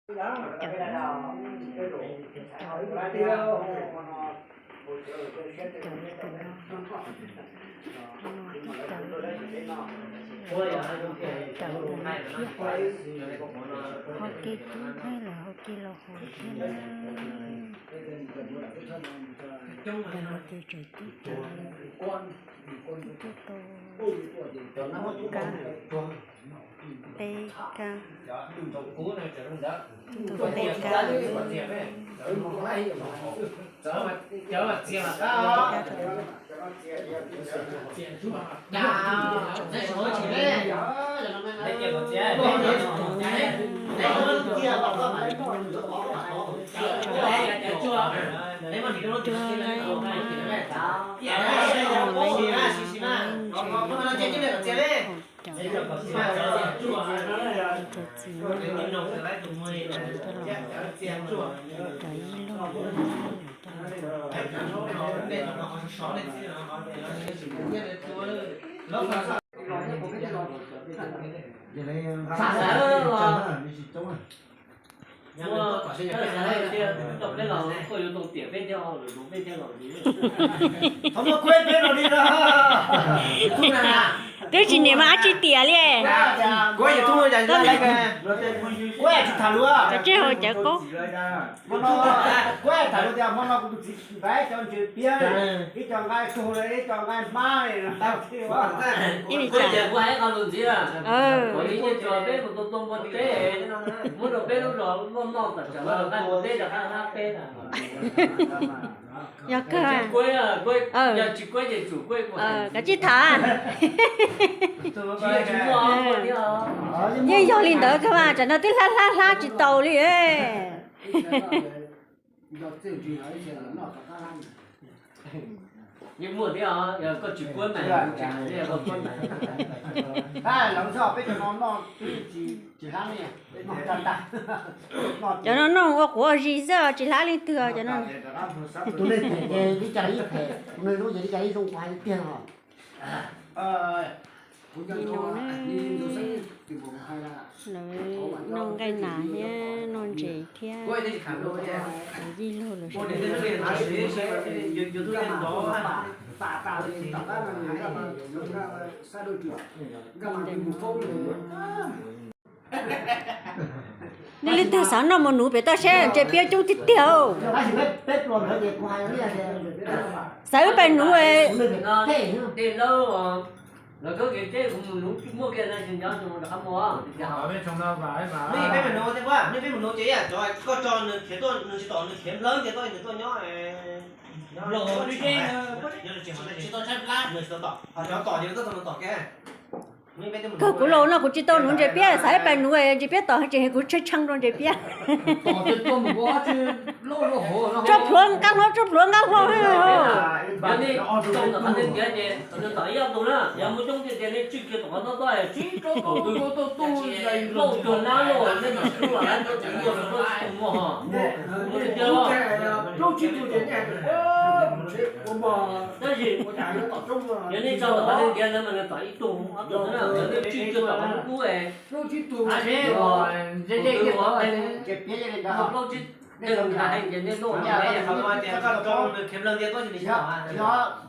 Cov no, cov no, cov no, cov no tib cov, cov ntawd thiab. Ho kev tub thiab los ho kev los hauv thiab na. Cov no ces tseem tub cov, tub tau ob kab, peb kab, tub tau peb kab. Cov txiv neej cov ib lub cov Twb tsis niam mas ab tsi tiam li. Cov tsej hauv cawv qaub. Yog kawg. Kav tsij tham. Yeej yog li ntawd kawg mas, tsam no twb hlab hlab hlab tsis tau li. Cov no noj ua quav zis xwb, tsis hlab leej twg cov no. Tus neeg them ces li cas ib them, tus neeg zoo ces li cas ib zoo, kuv hais tiag os. Lawv noj nqaij nas thiab noj ntses thiab, yij laug lawv sawv daws. Nej leej twg xav noj mos nuv pem toj siab, ntses piab coob tiag tiag. Xav wb pais nuv. Kawg kuv los no kuv tsis tau nuv ntses piab, xav wb pais nuv ntses piab tom tseem kuv tshee tshee rau ntses piab. Tsob plhuav nqab hlob, tsob plhuav nqab hlob. Tab sis yog nej tso tom qhov tiag tiag no mas nws tom ib tug ob tug xwb na, yog nej tswj cuag tom qhov dub dub es, tab sis ze ze plaub tsib teg nws hais ces nej noj.